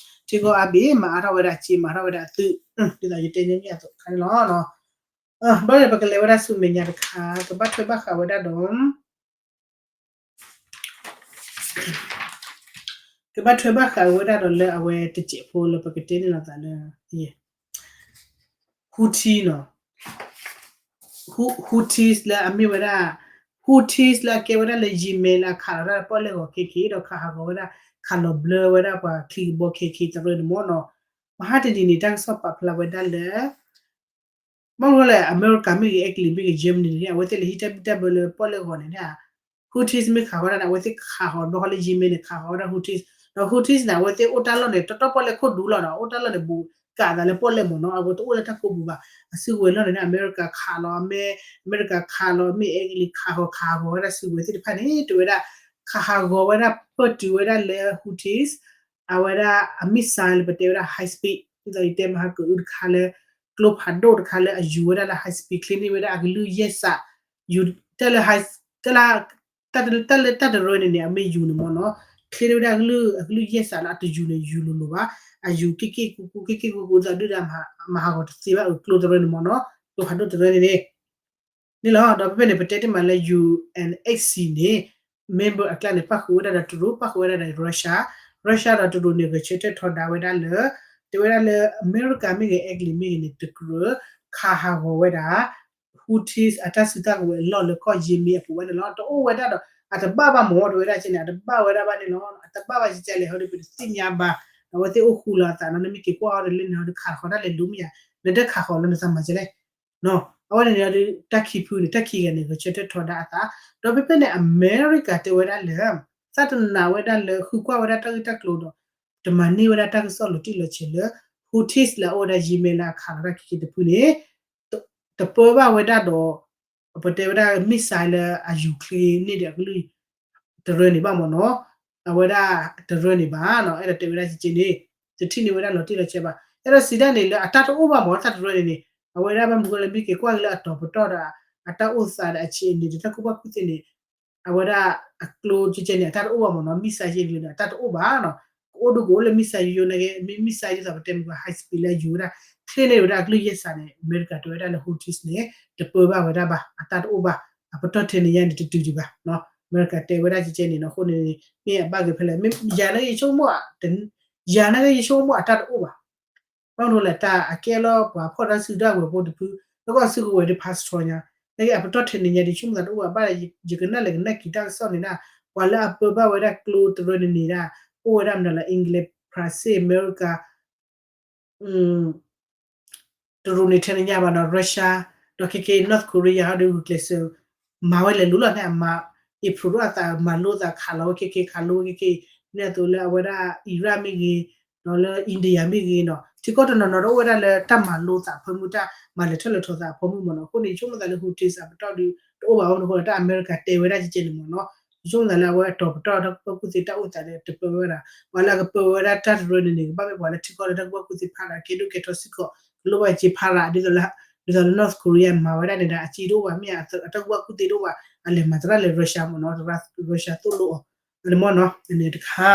ထံကီၢ်အါဘ့ၣ် မၤအါထီၣ်ဝဲဒၣ်က့ မၤထီၣ်ဝဲဒၣ်အသုး ဒ်သိးယတဲညါအသိးတခါန့ၣ်လီၤ ဘၣ်န့ၣ် ပကလဲၤဝဲဒၣ်ဆူမဲာ်ညါတခါ ကဘၣ်ထွဲဘၣ်ဃးဝဲဒၣ်ဒီး ကဘၣ်ထွဲဘၣ်ဃးဝဲဒၣ်ဒီးလၢအဝဲတစဲးဖိလၢပကတဲန့ၣ်လီၤသးလၢ Houthi နီၤ Houthis လၢအမ့ၢ်ဝဲဒၣ် Houthis လၢအကဲဝဲဒၣ်လၢ Yemen လၢအခးလီၤဝဲဒၣ်ပီၣ်လဲၣ်ဂီၤခဲခံ ဒီးခးဟးဂီၤဝဲဒၣ် ခးလီၤဘျၢဝဲဒၣ်ပှၤချံကဘီခဲခံတရၢန့ၣ်မ့ၢ်နီၤ မဟါတနံၤန့ၣ် တၢ်ကစီၣ်ပာ်ဖျါဝဲဒၣ်လၢ ဘၣ်မနုၤလဲၣ် အမဲရကၤမ့ၢ်ဂ့ၤ အဲကလံးမ့ၢ်ဂ့ၤ Germany န့ၣ် အဝဲသ့ၣ်လဲၤဟံးတၢ်ဘံၣ်တၢ်ဘၢလၢပီၣ်လဲၣ်ဂီၤန့ၣ် Houthis မ့ၢ်ခးဃီဒၣ်န့ၣ် အဝဲသ့ၣ်ခးဃီဘျီဃီလၢ Yemen န့ၣ် ခးဃီဝဲဒၣ် Houthis ဒီး Houthis န့ၣ် အဝဲသ့ၣ်အိၣ်တၢ်လီၢ်န့ၣ် တီတီပီၣ်လဲၣ်ခိၣ်ဒူလီၤနီၤ အိၣ်တၢ်လီၢ်န့ၣ် ဘူးကးသးလၢပီၣ်လဲၣ်မ့ၢ်နီၤ အဝဲတအိၣ်လၢတၢ်ကိးပူၤဘၣ် အစုကဝဲၤလီၢ်န့ၣ် အမဲရကၤခးလီၤ အမဲ အမဲရကၤခးလီၤ မ့ၢ်အဲကလံးခးဃီခးဃီဝဲဒၣ်စုကဝဲၤသ့ၣ်တဖၣ်န့ၣ် တဲဝဲဒၣ် ခးဃီဝဲဒၣ်ပၢၢ်တုၤဝဲဒၣ်လၢ Houthis အဝဲဒၣ်အ missile လၢပတဲဝဲဒၣ် high speed ဒ်သိးယတဲမဟါကအုတခါလၢ ကျိဖးဒိၣ်တခါလၢအယူၤဝဲဒၣ်လၢ high speed ချ့န့ၢ်ဝဲဒၣ်အကလုၢ်ယဲၢ်စး ယူၤ တၢ်လၢ တၢ်လၢ တၢ်လၢတၢ်တရၢန့ၣ်န့ၣ် အမ့ၢ်ယူၤန့ၣ်မ့ၢ်နီၤ ချ့န့ၢ်ဝဲဒၣ်အကလုၢ် အကလုၢ်ယဲၢ်စးလၢအတယူၤန့ၣ် ယူၤလိၤလိၤဘၣ် အယူၤက့ၢ်က့ၢ်ကူကူ က့ၢ်က့ၢ်ကူကူ ဒ်သိးဒုၣ်ဒါမၤဟးဂီၤတသ့ဘၣ်အကျိတရၢန့ၣ်မ့ၢ်နီၤ ကျိဖးဒိၣ်တရၢန့ၣ်န့ၣ် န့ၣ်လီၤ ဒီးဖဲဖဲန့ၣ် ပတဲတ့ၢ်မးလၢ ယူႇ ယူႇဢၣ်ၶျ် န့ၣ် member အကျါန့ၣ် ပၣ်ဃုာ်ဝဲဒၣ်ဒီးတရူး ပၣ်ဃုာ်ဝဲဒၣ်ဒီး Russia Russia ဒီးတရူးန့ၣ် ဂဲၤဆၢထၢၣ်ထီဒါဝဲဒၣ်လၢ တဲဝဲဒၣ်လၢ အမဲရကၤမ့ၢ်ဂ့ၤ အဲကလံးမ့ၢ်ဂ့ၤန့ၣ် တကြၢး ခးဟးဂီၤဝဲဒၣ် Houthis အတၢ်စုတၢ်ကဝဲၤအလီၢ်လၢကီၢ် Yemen အပူၤဝဲန့ၣ်လီၤ တအိၣ်ဝဲဒၣ်ဒီး အတဘၣ်ဘၣ်မ့ၢ် တဲဝဲဒၣ်က့န့ၣ် အတဘၣ်ဝဲဒၣ်ဘၣ်န့ၣ်လီၤ အတဘၣ်ဘၣ်ကကလဲၣ် ဟီဒီးပတသ့ၣ်ညါဘၣ် အဝဲသ့ၣ်အိၣ်ဃူလီၤအသးနီၤ နမ့ၢ်က့ၤကွၢ်အီၤဒီးလၢန့ၣ် ဟီဒီးခးဃီၤတၢ်လဲၤလိၤမ့ၢ်ဧါ နတခးဃီၤလၢနသးမၤကလဲၣ် အဝဲန့ၣ်န့ၣ်ဒီး တၢ်ခံဖုန့ၣ် တၢ်ခံဂၤန့ၣ် ဂဲၤဆၢထၢၣ်ထီဒါအသး ဒီးဖဲဖဲန့ၣ် အမဲရကၤတဲဝဲဒၣ်လၢ သးတနာ်ဝဲဒၣ်လၢ ဃုကွၢ်ဝဲဒၣ်တၢ်ဂ့ၢ်တၢ်ကျိၤဒီး တမၤန့ၢ်ဝဲဒၣ်တၢ်ကစီၣ်လီၤတံၢ်လီၤဆဲးလၢ Houthis လၢအအိၣ်ဝဲဒၣ် Yemen လၢအခးလီၤတၢ်ခံခံတဖုန့ၣ် တပၢဘၣ်ဝဲဒၣ်ဒီး ပတဲဝဲဒၣ် missile လၢအယူၤချ့န့ၢ်ဒီးအကလုၢ် တရၢန့ၣ်ဘၣ်မ့ၢ်နီၤ အဝဲဒၣ်တရၢန့ၣ်ဘၣ်နီၤ အဲၣ်ဒိးတဲဝဲဒၣ်ကကန့ၣ် တထံၣ်န့ၢ်ဝဲဒၣ်လီၤတံၢ်လီၤဆဲးဘၣ် အဲၣ်ဒိးစံးဒၣ်န့ၣ်လၢအတၢ်တအိၣ်ဘၣ်မ့ၢ်တၢ်တရၢန့ၣ်န့ၣ် အဝဲဒၣ်ဘၣ်မနုၤလၢမ့ၢ်က့ၤကွၢ်က့ၤလၢအတီၤပတီၢ်ဒီး အတၢ်အိၣ်သးဒီးအဆံးအန့ၣ်ဒီးတၢ်ကူၣ်ဘၣ်ကူၣ်သ့န့ၣ် အဝဲဒၣ်အကျိကကဲန့ၣ် အတၢ်တအိၣ်ဘၣ်မ့ၢ်နီၤ missile ယဲၢ်န့ၣ် အတၢ်တအိၣ်ဘၣ်နီၤ ကအိၣ်ဒိကအိၣ်လၢ missile ယိယိနာ်က့ မ့ၢ် missile ဒ်သိးပတဲမ့ၢ်ကွၢ် high speed လၢအယူၤဝဲဒၣ် ချ့န့ၢ်ဝဲဒၣ်အကလုၢ်ယဲၢ်စးန့ၣ် အမဲရကၤတဲဝဲဒၣ်လၢ Houthis န့ၣ် တပၢဘၣ်ဝဲဒၣ်ဘၣ် အတၢ်တအိၣ်ဘၣ် အပတီၢ်ထဲန့ၣ်ညါန့ၣ် တတုၤဒံးဘၣ် အမဲရကၤတဲဝဲဒၣ်ကကဲန့ၣ်နီၤ အဃိန့ၣ် မ့ၢ်အဘၣ်ဂ့ၤဖဲလဲၣ် မ့ၢ်ယၤနာ်က့ယဆိကမိၣ် ယၤနာ်က့ယဆိကမိၣ်အတၢ်တအိၣ်ဘၣ် ဘၣ်မနုၤလဲၣ် တၢ်အကဲလီၤပှၤဖီၣ်တၢ်စုတၢ်ဝဲၤဖိတဖု လၢကီၢ်စုကဝဲၤဒ်ဖးစထီညါ နာ်က့အပတီၢ်ထဲန့ၣ်ညါဒ်ဆိကမိၣ်သးတအိၣ်ဘၣ် ဘၣ် ယကနၣ်လဲၤကနၣ်က့ၤတၢ်ကစီၣ်န့ၣ်ဒၣ် ပှၤလၢအပၢဘၣ်ဝဲဒၣ်ကျိတရၢန့ၣ်န့ၣ်ဒၣ် အိၣ်ဝဲဒၣ်မနုၤလၢ England ဖရၣ်စ့ၣ် အမဲရကၤ တရူးန့ၣ်ထဲန့ၣ်ညါဘၣ်နီၤ Russia ဒီးခဲက့ North Korea ဟီဒီးဂုာ်ကျဲးစၢး မၤဝဲလဲၤလိၤလီၤန့ၣ် အမၤ improve အသး မၤလိသးခးလီၤဝဲခဲက့ ခးလိဝဲခဲက့ ဒ်န့ၣ်အသိးလၢအဝဲဒၣ် Iran မ့ၢ်ဂ့ၤ, ဒီးလၢ India မ့ၢ်ဂ့ၤနီၤ, ထံကီၢ်တနီၤနီၤဒီးအိၣ်ဝဲဒၣ်လၢတၢ်မၤလိသးအဖၢမုၢ် တၢ်မၤလဲၤထီၣ်လဲၤထီသးအဖၢမုၢ်မ့ၢ်နီၤ. အဃိန့ၣ် ယဆိကမိၣ်သးလၢ Houthis အပတီၢ်ဒီး တအိၣ်ဘၣ်အဃိန့ၣ် တၢ်အမဲရကၤတဲဝဲဒၣ်ကဲကဲန့ၣ်မ့ၢ်နီၤ. ယဆိကမိၣ်သးလၢအဝဲအတီၤပတီၢ်တၢ်ကူၣ်ဘၣ်ကူၣ်သ့တၢ်အိၣ်သးဒီးတပၢဝဲဒၣ်, ပှၤလၢအကပၢဝဲဒၣ်တၢ်တရၢန့ၣ်န့ၣ် ကဘၣ်မ့ၢ်ပှၤလၢထံကီၢ်လၢတၢ်ကူၣ်ဘၣ်ကူၣ်သ့ဖးဒိၣ် ကဲဒိၣ်ကဲထီစ့ၢ်ကီး ကလိၣ်ဘၣ်စ့ဖးရၤ ဒ်သိးလၢ ဒ်သိးလၢ North Korea မၤဝဲဒၣ်န့ၣ်ဒီး အစ့တအိၣ်ဘၣ်မ့ၢ် အတၢ်ကူၣ်ဘၣ်ကူၣ်သ့တအိၣ်ဘၣ် အလဲၤမၤသရၣ်လဲၤ Russia မ့ၢ်နီၤ, Russia သိၣ်လိအီၤ အန့ၣ်မ့ၢ်နီၤ, အန့ၣ်တခါ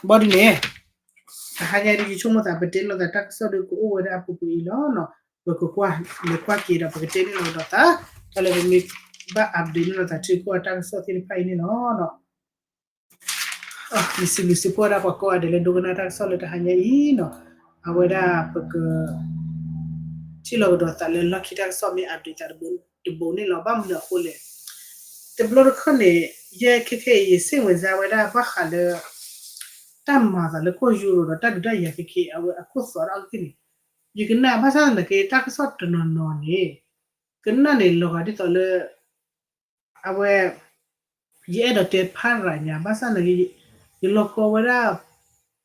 ဘၣ်ဒ်န့ၣ် တဟါညါဒ်ယဆိကမိၣ်သး ပတဲလိာ်သးတၢ်ကစီၣ်ဒီးကအိၣ်ဝဲဒၣ်အပူၤကွံာ်အံၤလီၤနီၤ. ပကကွၢ်လဲၤကွၢ်က့ၤဒီး ပကတဲန့ၢ်လီၤကဒီးသး တၢ်လၢပမ့ၢ်ဘၣ် update န့ၢ်လိာ်သးထံကီၢ်တၢ်ကစီၣ်သ့ၣ်တဖၣ်အံၤန့ၣ်လီၤနီၤ. ယစံးဘျုးစံးဖှိၣ်ဝဲဒၣ်ပှၤကိးဂၤဒဲးလၢဒိကနၣ်တၢ်ကစီၣ်လၢတဟါညါအံၤနီၤ. အဝဲဒၣ်ပက ထံၣ်လီၤကဒီးသးလၢလီၢ်ခံတၢ်ကစီၣ်မ့ၢ် update သးတဘိန့ၣ်လီၤ. ဘၣ်မနုၤအဃိလဲၣ်, တဘျီတခီၣ်န့ၣ် ယဲခဲခဲအံၤ ယဆ့ၣ်ဝင်စါဝဲဒၣ်ဘၣ်ဃးလၢ တၢ်မၤသးလၢကီၢ်ယူရိၤဒီးတၢ်ဒုးတၢ်ယၤခဲခဲအံၤ အဝဲအခိၣ်သီးတၢ်အဂ့ၢ်န့ၣ် ယကနၣ်ဘၣ်ဆၣ်သနာ်က့ တၢ်ကစီၣ်တနီၤနီၤန့ၣ် ကနၣ်န့ၣ်လီၤဂာ်ဒ်သိးလၢ အဝဲ ယအဲၣ်ဒိးတဲဖးရၤညါ ဘၣ်ဆၣ်သနာ်က့ ယလီၤကီဝဲဒၣ်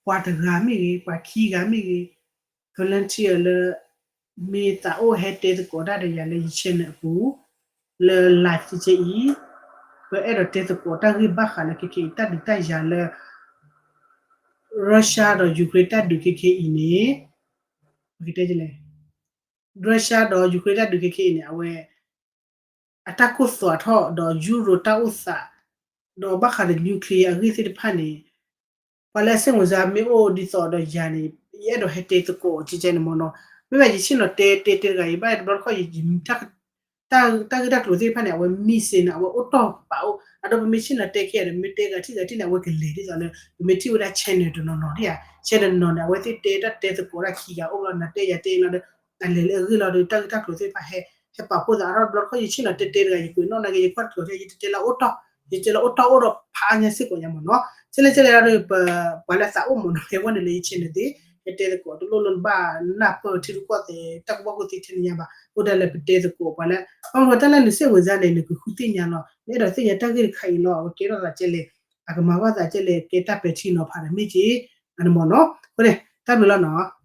ပှၤတဂၤမ့ၢ်ဂ့ၤ ပှၤခံဂၤမ့ၢ်ဂ့ၤ volunteer လၢ မ့ၢ်သးအိၣ်ဟဲတဲသကိးတၢ်ဒီးယၤလၢယ channel အပူၤ လၢ live ကဲကဲအံၤ ပအဲၣ်ဒိးတဲသကိးတၢ်ဂ့ၢ်ဘၣ်ဃးလၢခဲခဲအံၤ တၢ်ဒုးတၢ်ယၤလၢ Russia ဒီး Ukraine တၢ်ဒုးခဲခဲအံၤန့ၣ် ပကတဲလဲၣ် Russia ဒီး Ukraine တၢ်ဒုးခဲခဲအံၤန့ၣ် အဝဲ အတၢ်ကိၢ်သွးထီၣ်ဒီးယူရိၤတၢ်အိၣ်သး ဒီးဘၣ်ဃးဒီး nuclear အဂ့ၢ်သ့ၣ်တဖၣ်န့ၣ် ပှၤလၢအဆ့ၣ်ဝင်စါမ့ၢ်အိၣ်ဒ်သိးဒီးယၤန့ၣ် ယအဲၣ်ဒိးဟဲတဲသကိးကဲကဲန့ၣ်မ့ၢ်နီၤ. မ့ၢ်ဘၣ်ယဆ့ၣ်နီၤတဲတဲတဲတဂၤအံၤ ဘၣ်တဘျီတခီၣ် တၢ်ဂ့ၢ်တၢ်ကျိၤသ့ၣ်တဖၣ်န့ၣ် အဝဲ missing န့ၣ် အဝဲအိၣ်တီၢ်ပာ်အိၣ် အဒီးပမ့ၢ်ဆ့ၣ်နီၤတဲကဲဒီး မ့ၢ်တဲဂၤထံၣ်ဂၤထံၣ်န့ၣ် အဝဲကလဲၤဒ်သိးလၢ ပမ့ၢ်ထံၣ်ဝဲဒၣ် channel တနီၤနီၤန့ၣ်ဧါ channel တနီၤနီၤန့ၣ် အဝဲသ့ၣ်တဲတၢ်တဲသကိးတၢ်ခံဂၤအိၣ်လီၤ နၤတဲယၤတဲလီၤဒီး အလဲၤလၢအဂ့ၢ်လီၤဒီး တၢ်ဂ့ၢ်တၢ်ကျိၤသ့ၣ်တဖၣ်ဟဲ ဟဲပာ်ဖှိၣ်သးအါထီၣ် တဘျီတခီၣ် ယဆ့ၣ်နီၤတဲတဲတဂၤ ယကွဲးနီၣ်နာ်က့ ယကွၢ်တကျိၤထဲ ယတတဲလၢအအိၣ်တီၢ် ယတဲလၢအအိၣ်တီၢ်အိၣ်ဒီးဖးညါစ့ၢ်ကီးညါမ့ၢ်နီၤ. ကဲလဲၣ်ကဲလဲၣ်ဒီး ပှၤလၢသးအိၣ်မ့ၢ်နီၤ ဟဲဝဲန့ၣ်လၢယ channel သ့ၣ် ဟဲတဲသကိးတလိၣ်လၢ နဘၣ်နၢ်ပၢၢ်ထံရူၢ်ကီၢ်သဲး တၢ်ကူၣ်ဘၣ်ကူၣ်သ့ထဲန့ၣ်ညါဘၣ် အိၣ်ဒၣ်လဲာ်ပတဲသကိးပှၤလၢ ဘၣ်မနုၤတၢ်လၢနဆ့ၣ်ဝင်စါန့ၣ် နကဃုသ့ၣ်ညါလီၤ နအဲၣ်ဒိးသ့ၣ်ညါတၢ်ဂ့ၢ်တခါအံၤလီၤ အဝဲကဲထီၣ်သးကဲလဲၣ် အကမၤဘၣ်သးကဲလဲၣ် ကဲတၢ်ပဲာ်ထံနီၤဖးဒီးမ့ၢ်က့ အန့ၣ်မ့ၢ်နီၤ. အဃိန့ၣ် တၢ်ဘျုးလီၤနီၤ.